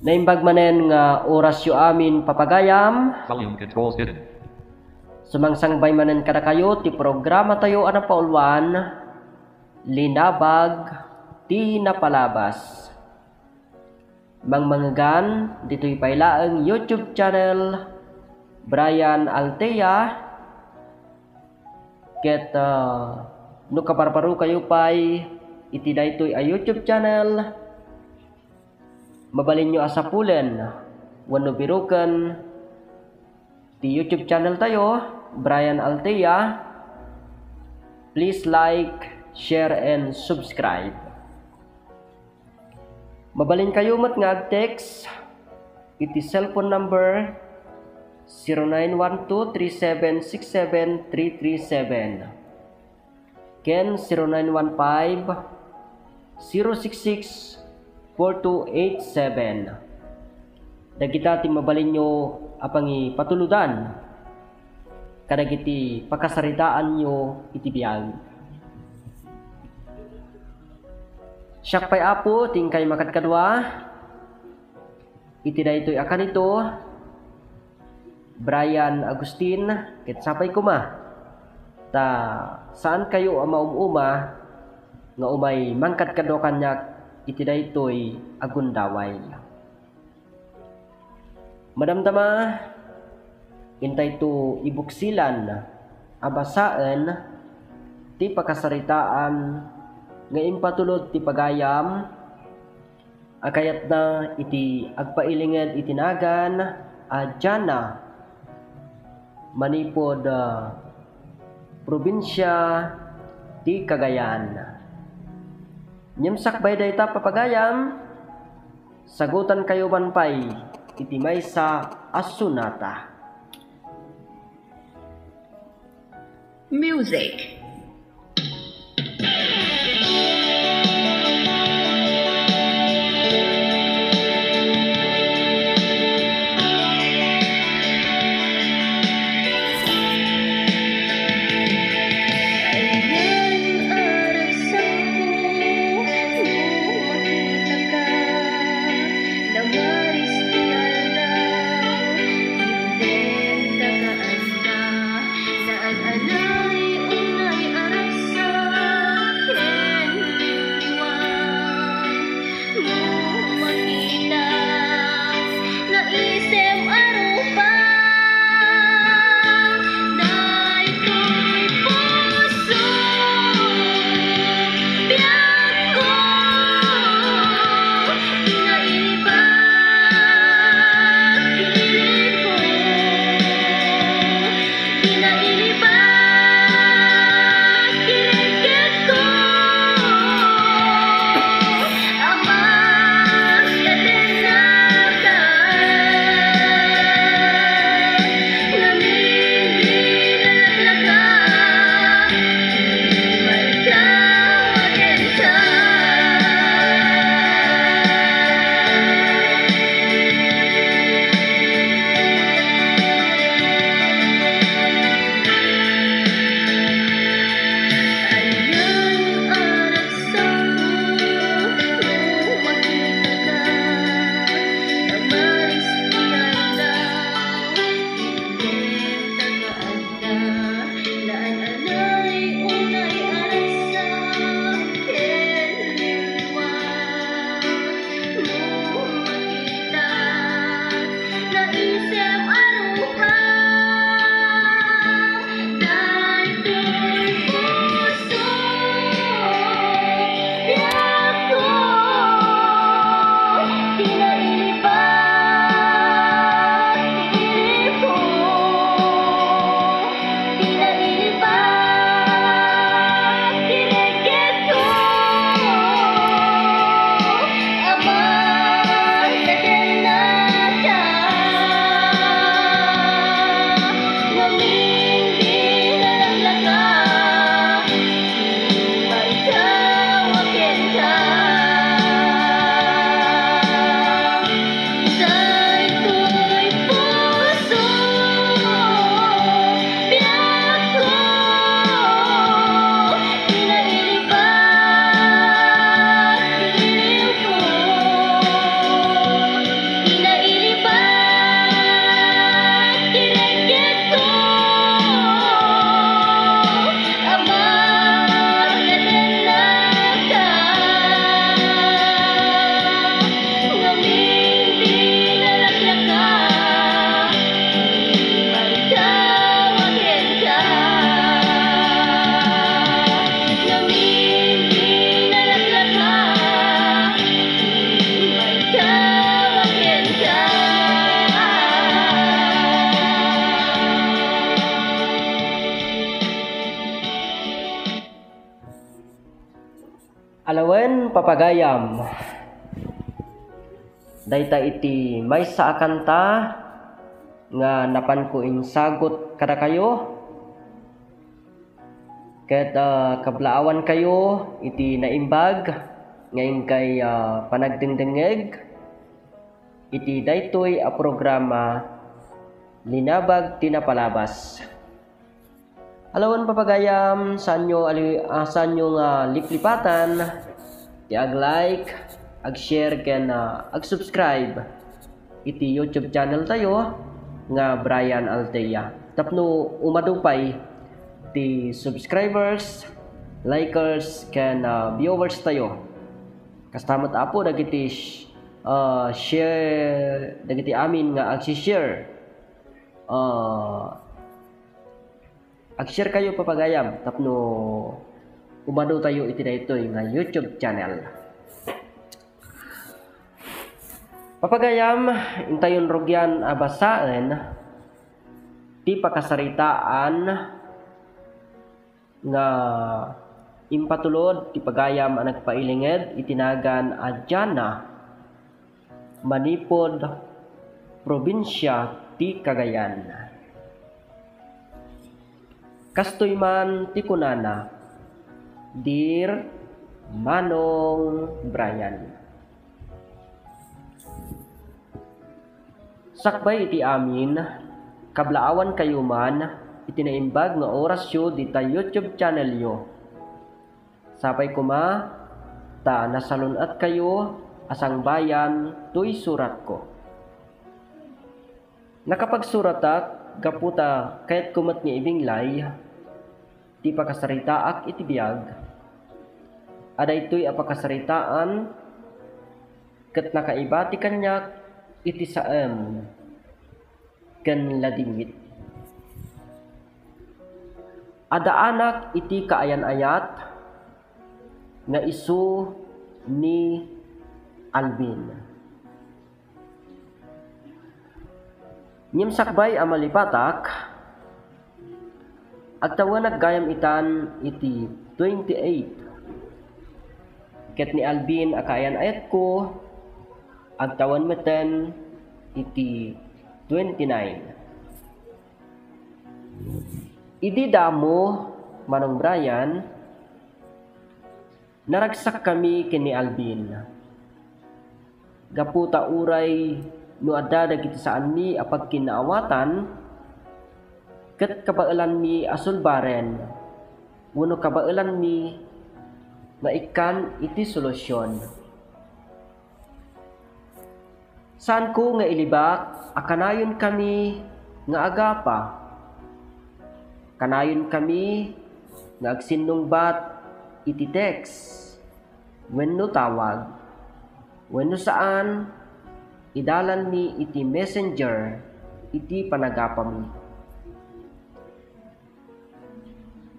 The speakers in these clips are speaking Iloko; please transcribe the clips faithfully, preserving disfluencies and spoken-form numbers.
Naimbag manen nga orasyo amin, papagayam. Volume controls hidden. Sumangsangbay manen kadakayo ti programatayo a napauluan, Linabag ti Napalabas. Mangmangegan ditoy pay laeng YouTube channel, Brian Altea. Ket, ah, no kaparparokayo pay iti daytoy a YouTube channel, mabalinyo a sapulen wenno biroken ti YouTube channel tayo, Brian Altea. Please like, share, and subscribe. Mabalinkayo met nga ag-text iti cellphone number zero nine one two three seven six seven three three seven ken zero nine one five zero six six four two eight seven. Dagita ti mabalinyo a pangipatulodan kadagiti pakasaritaanyo iti biag. Siak pay, Apo, ti inkay makadkadua iti daytoy a kanito, Brian Agustin, ket sapay koma ta saankayo a maum-uma nga umay mangkadkadua kaniak iti daytoy a gundaway. Madamdama, intayto ibuksilan a basaen ti pakasaritaan nga impatulod ti pagayam a kayatna iti agpailinged iti nagan a Jana manipud, ah, probinsia ti Cagayan. Ngem sakbay dayta, papagayam, sagutankayo man pay iti maysa a sonata. Music. Alawen, papagayam. Dayta iti maysa a kanta nga napanko insagut kadakayo, ket, ah, kablaawankayo iti naimbag nga inggay, ah, panagdengdengngeg iti daytoy a programa, Linabag ti Napalabas. Alawen, papagayam, saanyo ali-, ah, saanyo nga liplipatan ti ag-like, ag-share, ken, ah, ag-subscribe iti YouTube channel tayo nga Brian Altea. Tapno umadu pay ti subscribers, likers, ken, ah, viewers tayo. Kasta met, Apo, dagiti sh-, ah, share, dagiti amin nga agsi-share. Ah, Ag-share kayo, papagayam, tapno umadu tayo iti daytoy nga YouTube channel. Papagayam, intayon rugian a basaen ti pakasaritaan nga impatulod ti pagayam a nagpailinged iti nagan a Jana manipud probinsia ti Cagayan. Kastoy man ti kunana, "Dear Manong Brian, sakbay iti amin, kablaawankayo man iti naimbag nga orasyo dita YouTube channelyo. Sapay koma ta nasalun-etkayo a sangbayan toy suratko. Nakapagsuratak gapu ta kayatko met nga ibinglay ti pakasaritaak iti biag a daytoy a pakasaritaan ket nakaiba ti kaniak iti saem ken ladingit. Addaanak iti kaayan-ayat nga isu ni Alvin. Ngem sakbay a malipatak, agtawenak gayam itan iti twenty-eight. Ket ni Alvin a kaayan-ayatko, agtawen metten iti twenty-nine. Idi damo, Manong Brian, naragsakkami ken ni Alvin. Gapu ta uray no adda dagiti saanmi a pagkinnaawatan, ket kabaelanmi a sulbaren wenno kabaelanmi nga ikkan iti solusion. Saanko nga ilibak a kanayonkami nga agapa. Kanayonkami nga agsinnungbat iti text wenno tawag. Wenno saan, idalanmi iti messenger iti panagapami.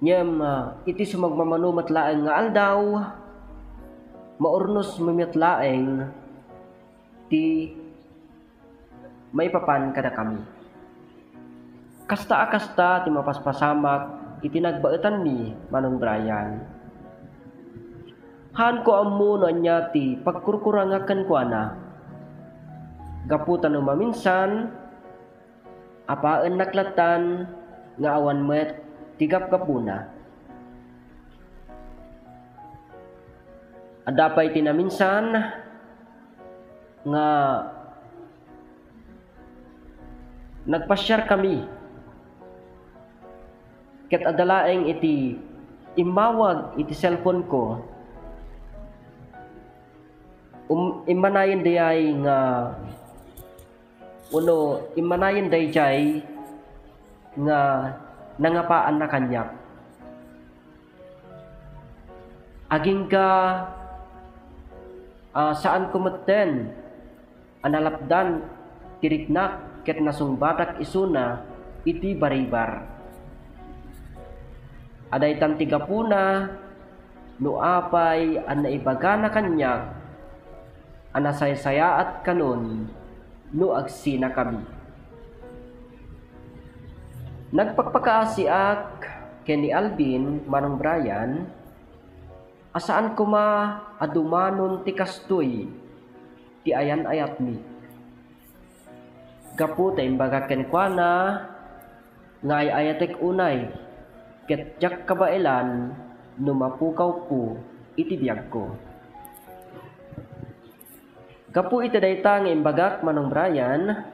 Ngem, ah, iti sumagmamano met laeng nga aldaw, maurnosmi met laeng ti maipapan kadakami. Kasta a kasta ti mapaspasamak iti nagbaetanmi, Manong Brian. Haanko ammo no ania ti pagkurkurangak kenkuana. Gapu ta no maminsan, apaennak lattan nga awan met ti gapgapuna. Adda pay ti naminsan nga nagpasiarkami ket adda laeng iti immawag iti cellphone-ko. Um, immanayen dayay nga Wenno immanayen daydiay nga nangapaanna kaniak. Agingga, a, saanko metten a nalapdan ti riknak ket nasungbatak isuna iti baribar. Adaytan ti gapuna no apay a naibagana kaniak a nasaysayaat kanon no agsinakami. Nagpakpakaasiak ken ni Alvin, Manong Brian, A saan koma a dumanon ti kastoy ti ayan-ayatmi. Gapu ta imbagak kenkuana nga ay-ayatek unay, ket diak kabaelan no mapukawko iti biagko. Gapu iti dayta nga imbagak, Manong Brian,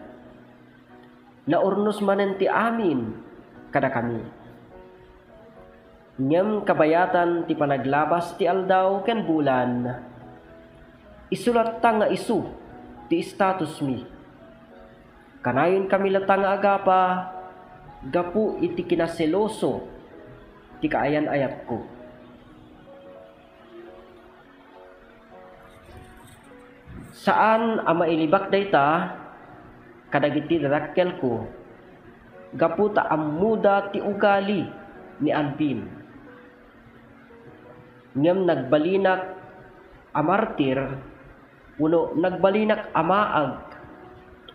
naurnos manen ti amin kadakami. Ngem kabayatan ti panaglabas ti aldaw ken bulan, isu latta nga isu ti statusmi. Kanayonkami latta nga agapa gapu iti kinaseloso ti kaayan-ayatko. Saan a mailibak dayta kadagiti dadakkelko gapu ta ammoda ti ugali ni Alvin. Ngem nagbalinak a martir wenno nagbalinak a maag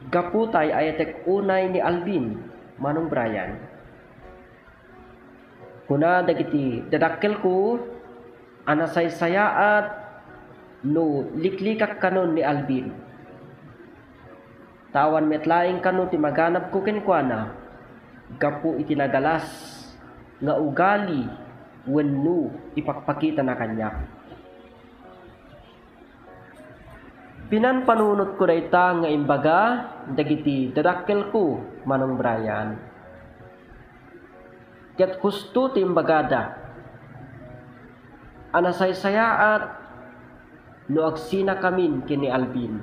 gapu ta ay-ayatek unay ni Alvin, Manong Brian. Kuna dagiti dadakkelko a nasaysayaat no liklikak kanon ni Alvin. Ta awan met laeng kano ti maganabko kenkuana gapu iti nagalas nga ugali wenno ipakpakitana kaniak. Pinanpanunotko dayta nga imbaga dagiti dadakkelko, Manong Brian. Ket husto ti imbagada a nasaysayaat no agsinakamin ken ni Alvin.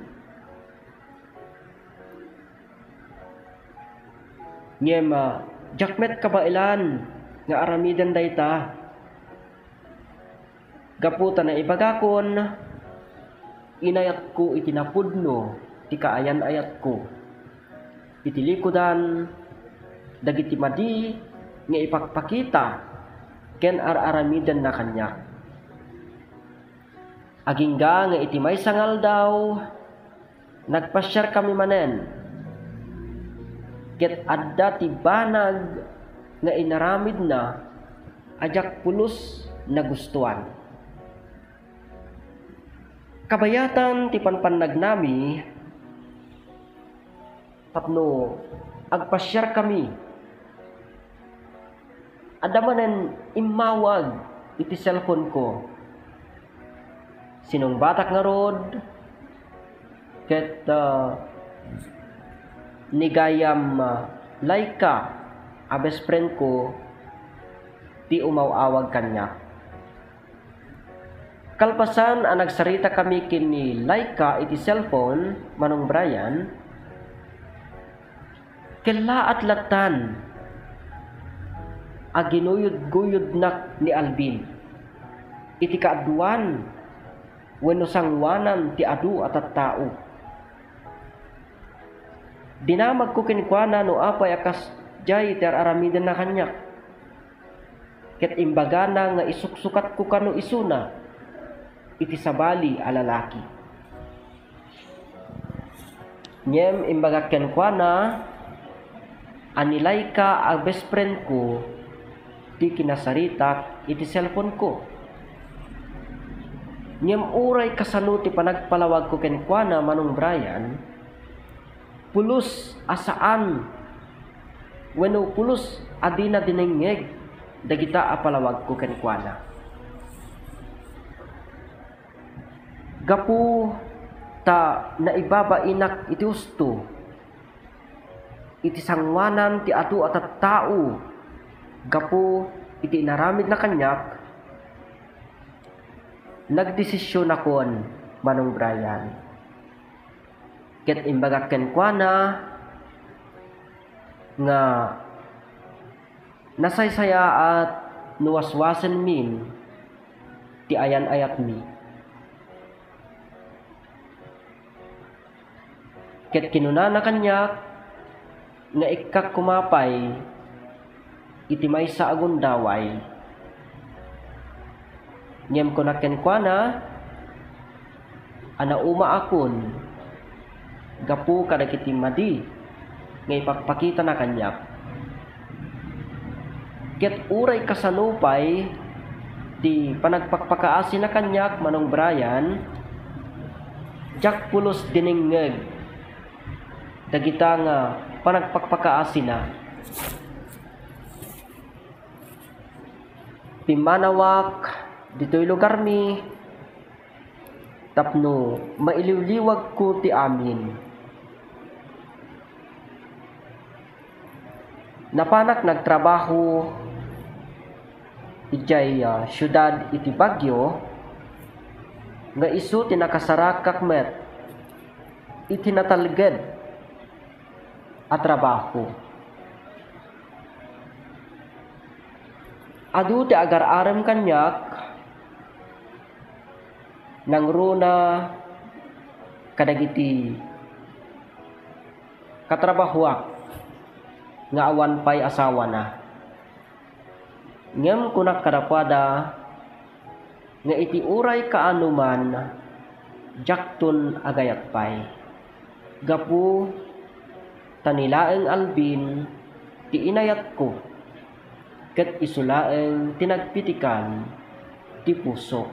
Ngem, ah, diak met kabaelan nga aramiden dayta. Gapu ta naibagakon, inayatko iti napudno ti kaayan-ayatko iti likudan dagiti madi nga ipakpakita ken ar-aramidenna kaniak. Agingga nga iti maysa nga aldaw, nagpasiarkami manen, ket adda ti banag nga inaramidna a diak pulos nagustuan. Kabayatan ti panpannagnami tapno agpasiarkami. Adda manen immawag iti cellphone-ko. Sinungbatak ngarud ket, ah, ni gayam, ah, Laika a best friend-ko ti umaw-awag kaniak. Kalpasan a nagsaritakami ken ni Laika iti cellphone, Manong Brian, kellaat lattan a ginuyod-guyodnak ni Alvin iti kaaduan wenno sangoanan ti adu a tattao. Dinamagko kenkuana no apay a kasdiay ti ar-aramidenna kaniak. Ket imbagana nga isuksukatko kano isuna iti sabali a lalaki. Ngem imbagak kenkuana a ni Laika a best friend-ko ti kinasaritak iti cellphone-ko. Ngem uray kasano ti panagpalawagko kenkuana, Manong Brian, pulos a saan wenno pulos a dina dinengngeg dagita a palawagko kenkuana. Gapu ta naibabainak iti husto iti sangoanan ti adu a tattao gapu iti inaramidna kaniak, nagdesisionakon, Manong Brian. Ket imbagak kenkuana nga nasaysayaat no waswasenmin ti ayan-ayatmi. Ket kinunana kaniak nga ikkak koma pay iti maysa a gundaway. Ngem kunak kenkuana a naumaakon gapu kadagiti madi nga ipakpakitana kaniak. Ket uray kasano pay Ti panagpakpakaasina kaniak, Manong Brian, diak pulos dinengngeg dagita nga panagpakpakaasina. Pimmanawak ditoy lugarmi tapno mailiwliwagko ti amin. Napanak nagtrabaho idiay, ah, siudad iti Baguio, nga isu ti nakasarakak met iti natalged a trabaho. Adu ti agar-arem kaniak, nangruna kadagiti katrabahoak nga awan pay asawana. Ngem kunak kadakuada nga iti uray kaanoman, diakton agayat pay. Gapu ta ni laeng Alvin ti inayatko, ket isu laeng ti nagpitikan ti pusok.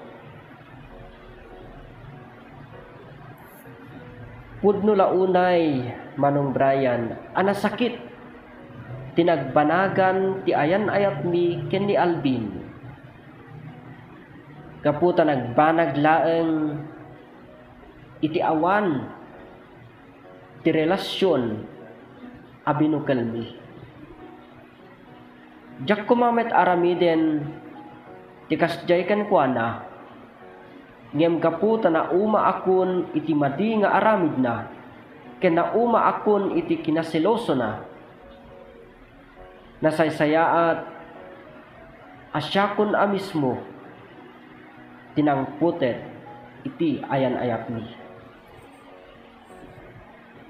Pudno la unay, Manong Brian, a nasakit ti nagbanagan ti ayan-ayatmi ken ni Alvin. Gapu ta nagbanag laeng iti awan ti relasion a binukelmi. Diak koma met aramiden ti kasdiay kenkuana, ngem gapu ta naumaakon iti madi nga aramidna ken naumaakon iti kinaselosona, nasaysayaat a siakon a mismo ti nangputet iti ayan-ayatmi.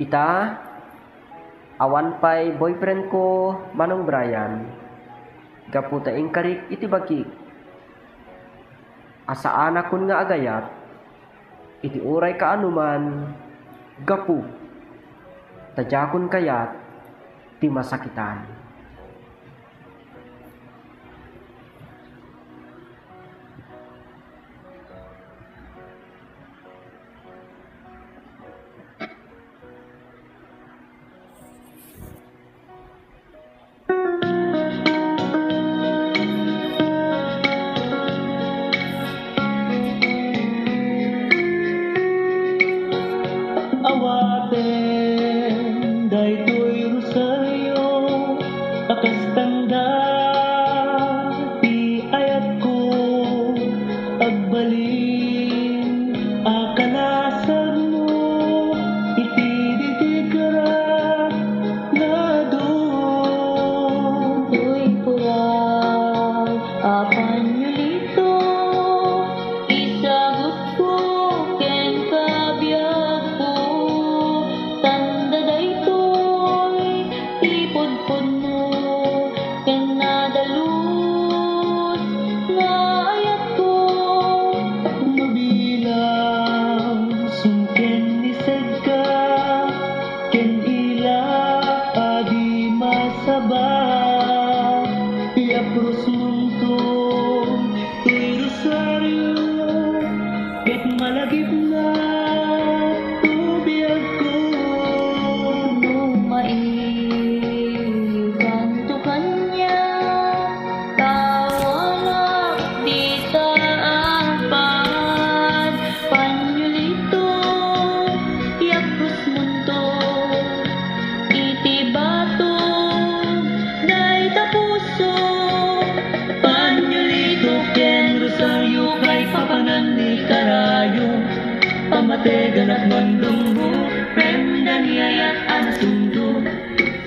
Ita, awan pay boyfriendko, Manong Brian, gapu ta inkarik iti bagik a saanakon nga agayat iti uray kaanoman gapu ta diakon kayat ti masakitan. Awaten daytoy rosario a kas tanda ti ayatko, agbalin a kalasagmo iti didigra nga adun. Uy, pura a panyolito, isagutko kenka biagko, tanda daytoy ti pudpudno ken nadalus nga ayatko. Mabilang sungken ni Sedka ken ila a di masaba, iyaprusmonto toy rosario ket malagipna to biagko. No maiganto kaniak, tawanak dita a paad, panyolito, iyaprusmonto iti bato dayta puso. Panyolito ken rosario, kaipapanan ni karayo, pamateganak mandungmo, prenda ni ayat a nasundo,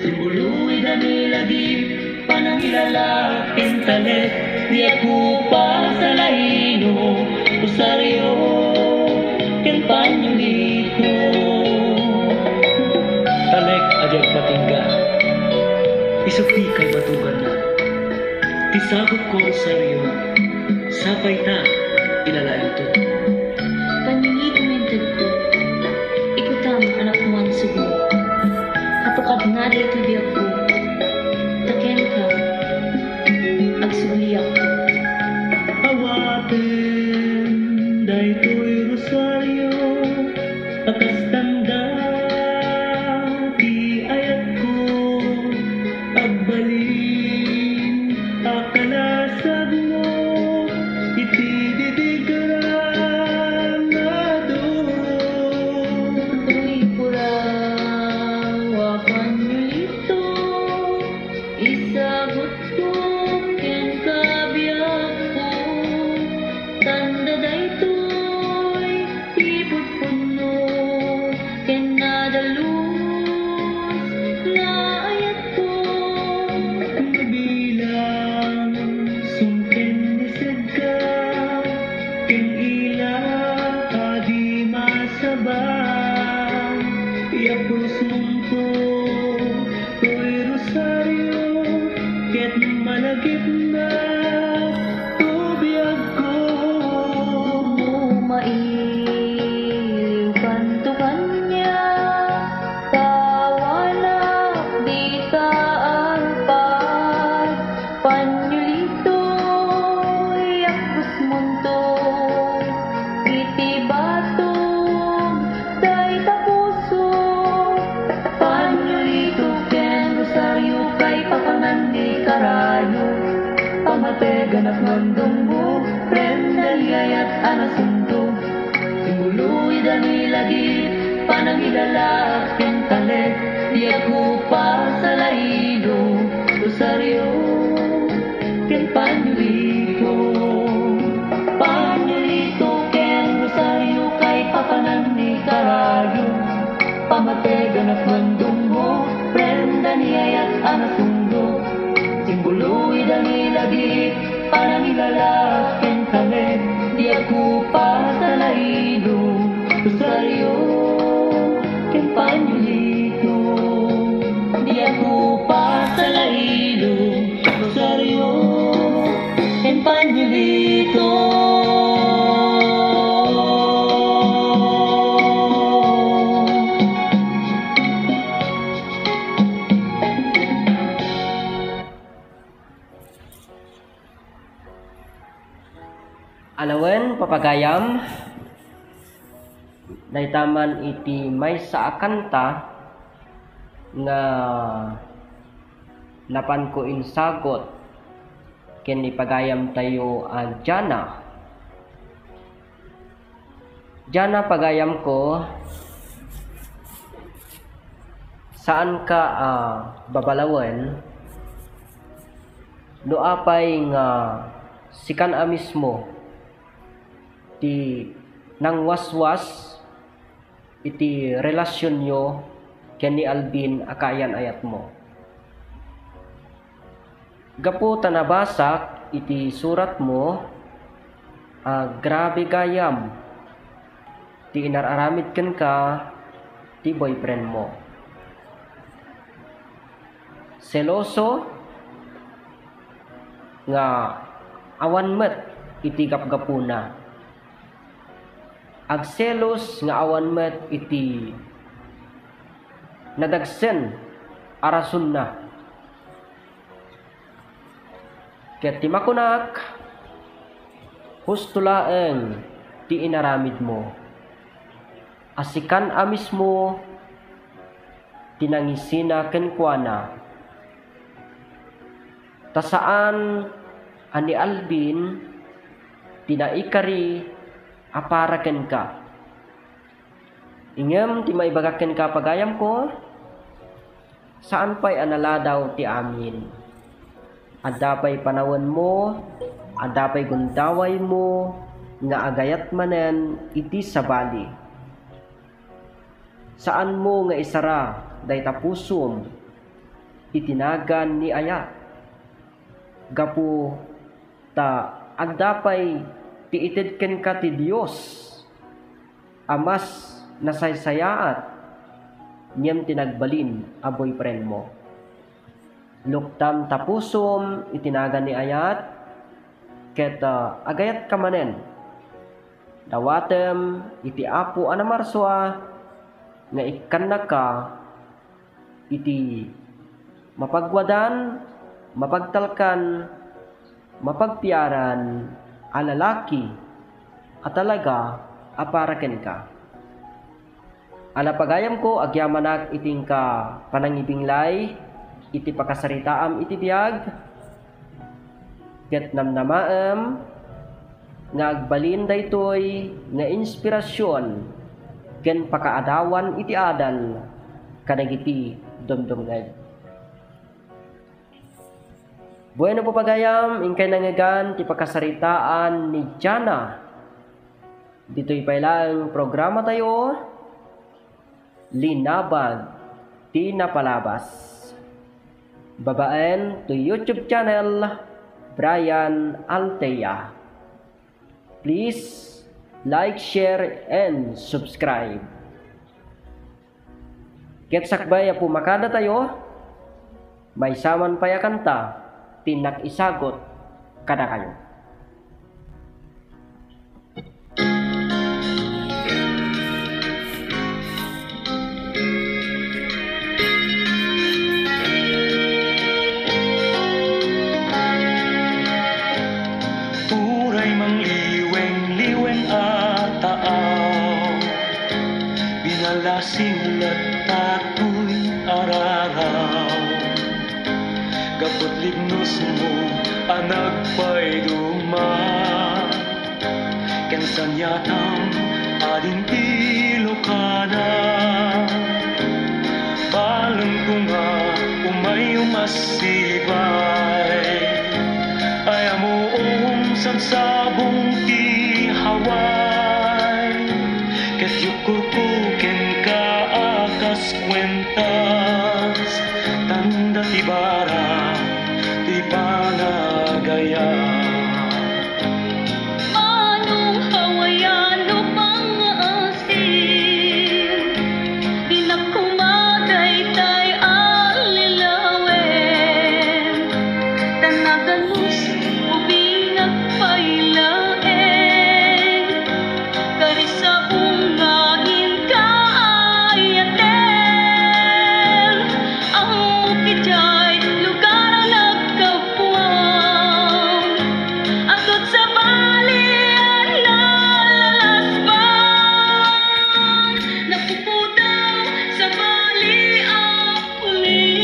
simbolo ida ni lagip, panangilala ken talek, diak pasalaino, rosario ken panyolito. Talek a di agpatingga, isu ti kaibatuganna. Ti sagutko, rosario, sapay ta ilalaingto. Panyolito nga intedko, ikutam a napnuan sugno. Katukadna daytoy biagko, ta kenka agsubliakto. Awan Daytoy rosario a kas tanda ti ayatko, agbalin a kalasagmo iti didigra nga duro. Toy purang a panyulito, isagut Ken kabiagko, tanda daytoy ti pudpudno ken nadalus nga ayatko. Bilang sungken ni sedka ken ila a di masaba, iapusmonto toy rosario ket malagipna to biagko. No mailiwkanto kaniak, ta awanak dika alpas, panyulito, iapusmonto iti batog dayta puso. Panyulito ken rosario, kaipapanan ni karayo, pamateganak nga undongmo, prenda ni ayat a nasundo. Simbolo ida ni lagip, panangilalaak ken talek, diak ko pasalailo, rosario ken panyulito. Panyulito ken rosario, kaipapanan ni karayo, pamateganak nga undongmo, prenda ni ayat a nasundo. Simbolo ida ni lagip, panangilalaak ken talek, diak ko pasalailo, rosario ken panyulito. Diak ko pasalailo, rosario ken panyulito. Alawen, papagayam, dayta man iti maysa a kanta nga napanko insagut ken ni pagayamtayo a Jana. Jana, pagayamko, saanka a babalawen no apay nga sikan a mismo ti nangwaswas iti relasionyo ken ni Alvin a kaayan-ayatmo. Gapu ta nabasak iti suratmo a grabe gayam ti inar-aramid kenka ti boyfriendmo. Seloso nga awan met iti gapgapuna. Agselos nga awan met iti nadagsen a rasonna. Ket ti makunak, husto laeng ti inaramidmo, a sikan a mismo ti nangisina kenkuana. Ta saan a ni Alvin ti naikari a para kenka. Ngem ti maibagak kenka, pagayamko, saan pay a naladaw ti amin. Adda pay panawenmo, adda pay gundawaymo nga agayat manen iti sabali. Saanmo nga isara dayta pusom iti nagan ni ayat, gapu ta adda pay ti ited kenka ti Dios a mas nasaysayaat ngem ti nagbalin a boyfriendmo. Luktam ta pusom iti nagan ni ayat, ket, ah, agayatka manen. Dawatem iti Apo a namarsua nga ikkannaka iti mapagwadan, mapagtalkan, mapagpiaran a lalaki a talaga a para kenka. Ala pagayamko, agyamanak iti inka panangibinglay iti pakasaritaam iti biag, ket namnamaem nga agbalin daytoy nga inspirasyon ken pakaadawan iti adal kadagiti dumdumngeg. Bueno, papagayam, inkay nangngegan ti pakasaritaan ni Jana. Ditoy pay laeng programa tayo, Linabag ti Napalabas. Babaen to YouTube channel, Brian Altea. Please like, share, and subscribe. Ket sakbay a pumakada tayo, maysa man pay a kanta ti innak isagut kadakayo. Uray mangliweng-liweng a taaw, binalasing latta toy araraw. Gapu't libnosmo a nagpayduma, ken saniatam a din Ilokana. Balengko nga umay umasibay, ay ammoom sabsabong ti Hawaii, ket yukkorko kenka a kas kuentas, tanda ti bara ti panagayam. Manong Hawaiano pangngaasim, dinak koma daytay a lilawem. Ta naganus ubingak pay laeng, kari sa unga inka ayaten. Ammok idiay lugar a naggapuam, agud sabali a nalalasbaan. Napupudaw sabali a uli,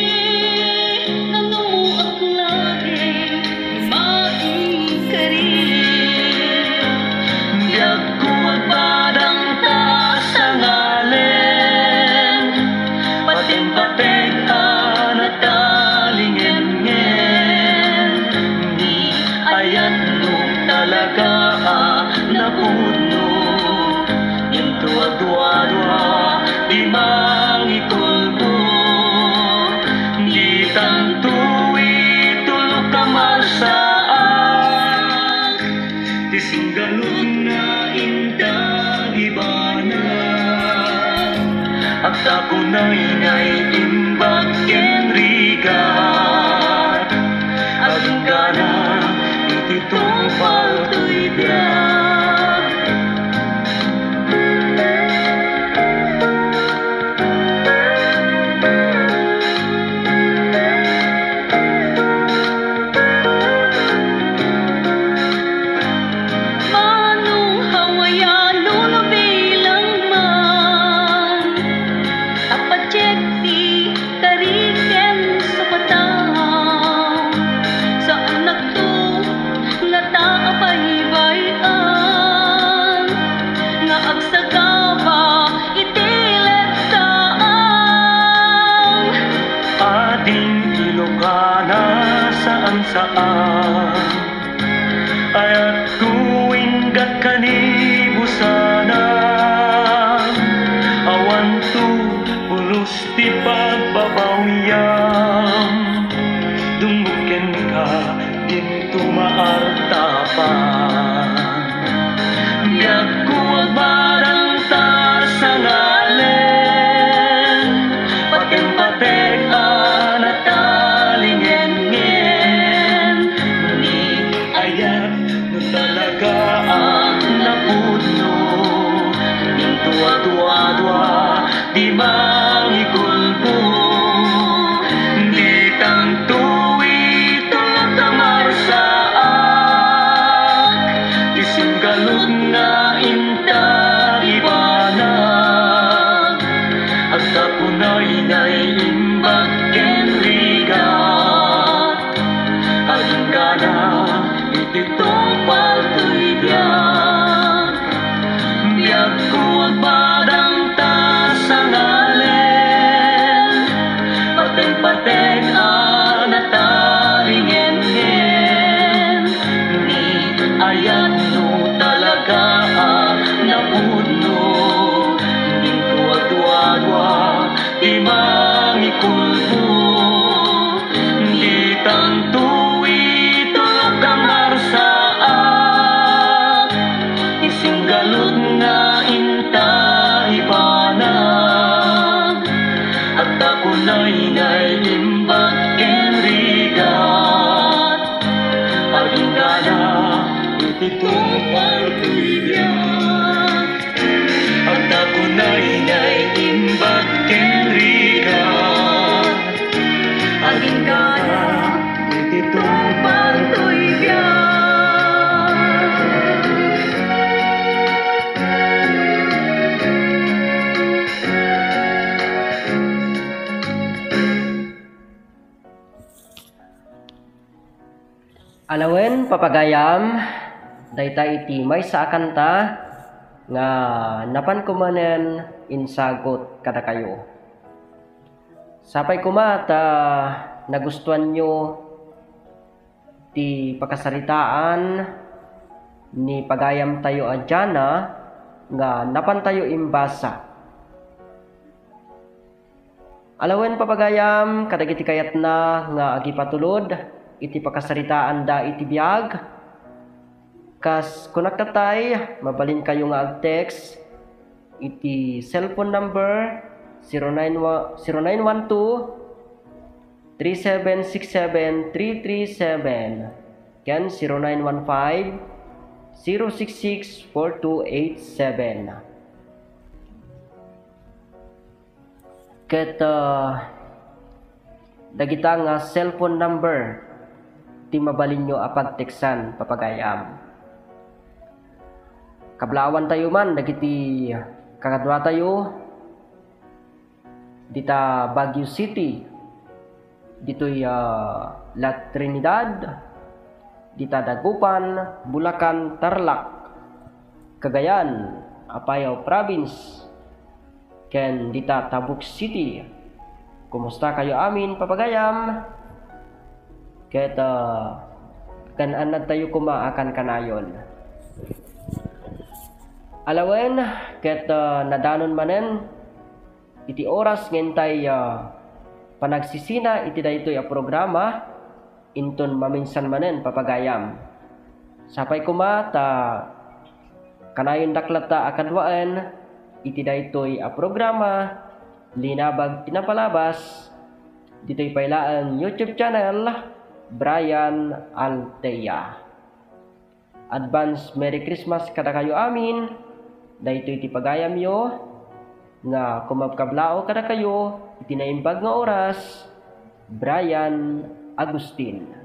nanumoak laeng maikari. Biagko agbadang ta sangalen, pateng-pateg a natalingngen. Ni ayatmo talaga a napudno, intoy a duadua ti mangikulbo. Ditanto itulok a marsaak ti singgalud nga indagibanak. Agtakunay nga imbag ken rigat, agingganak iti tungpal toy biag. Manong Hawaiano no bilang man, apatiek ti kari ken sapataw. Saannakto ngata a baybay-an nga agsagaba iti leptaam. Ading Ilokana saan-saan, ayatko inggat kanibusanan. Awanto pulos ti pagbabawiam, dumngeg kenka, dinto maartapan. Biagko agbadang ta sangalen, pateng-pateg a natalingngen. Alawen, papagayam, dayta iti maysa a kanta nga napanko manen insagut kadakayo. Sapay koma ta nagustuanyo ti pakasaritaan ni pagayamtayo a Jana nga napantayo imbasa. Alawen, papagayam, kadagiti kayatna nga agipatulod iti pakasaritaanda iti biag. Kas kunak tatay, mabalinkayo nga ag-text iti cellphone number zero nine one, zero nine one two, three seven six seven three three seven ken zero nine one five, zero six six, four two eight seven. Ket, ah, dagita nga cellphone number ti mabalinyo a pagteksan, papagayam. Kablawantayo man dagiti kakaduatayo dita Baguio City, ditoy, ah, La Trinidad, dita Dagupan, Bulacan, Tarlac, Cagayan, Apayao Province, ken dita Tabuk City. Kumustakayo amin, papagayam? Ket, ah, kan-annadtayo koma a kankanayon. Alawen, ket, ah, nadanon manen iti oras nga intay, ah, panagsisina iti daytoy a programa, inton maminsan manen, papagayam. Sapay koma ta kanayondak latta a kaduaen iti daytoy a programa, Linabag ti Napalabas, ditoy pay laeng YouTube channel, Brian Altea. Advance Merry Christmas kadakayo amin. Daytoy ti pagayamyo nga kumabkablaaw kadakayo iti naimbag nga oras, Brian Agustin.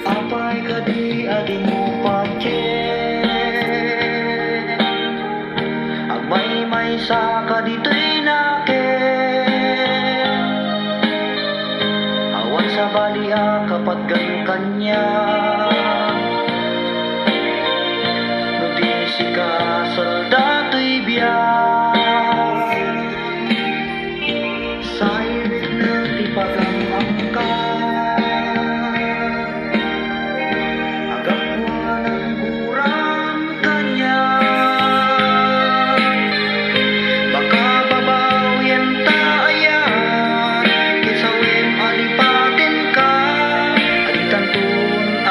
Apay kadi a dimo patien? Agmaymaysa ka ditoy nakem. Awan sabali a kapatgan kaniak. No di sika, salda toy biag. Saibetna ti pagang-angka, a gapu a nangguram kaniak. Makababawienta aya, ket sawem a lipatenka, a ditanton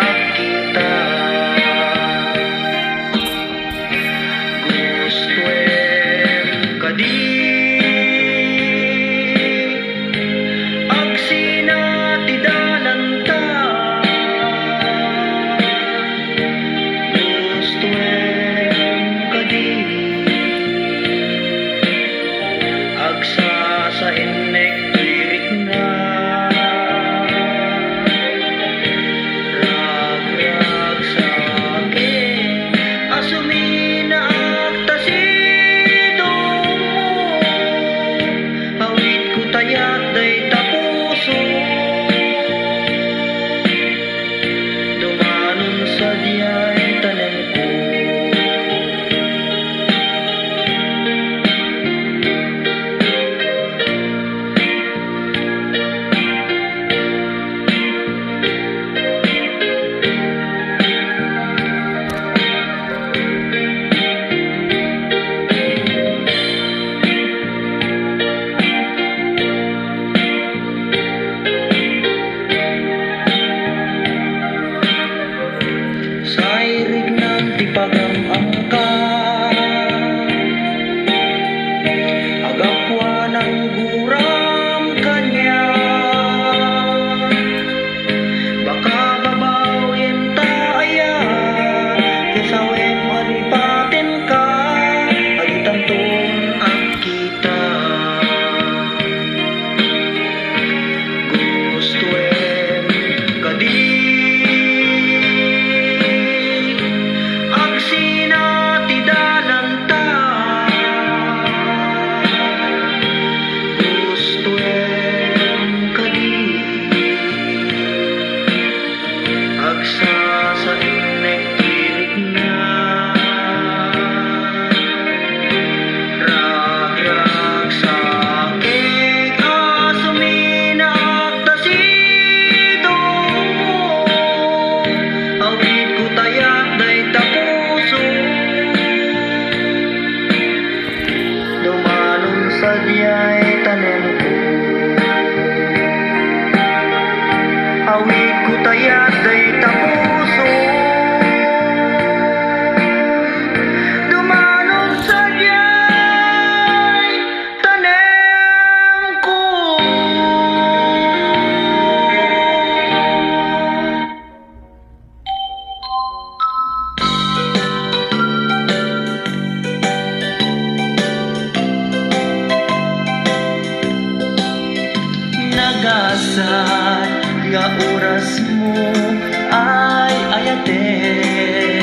Kayat dayta puso, dumano sadiay tanem ko. Nagasat nga oras mo ay ayaten.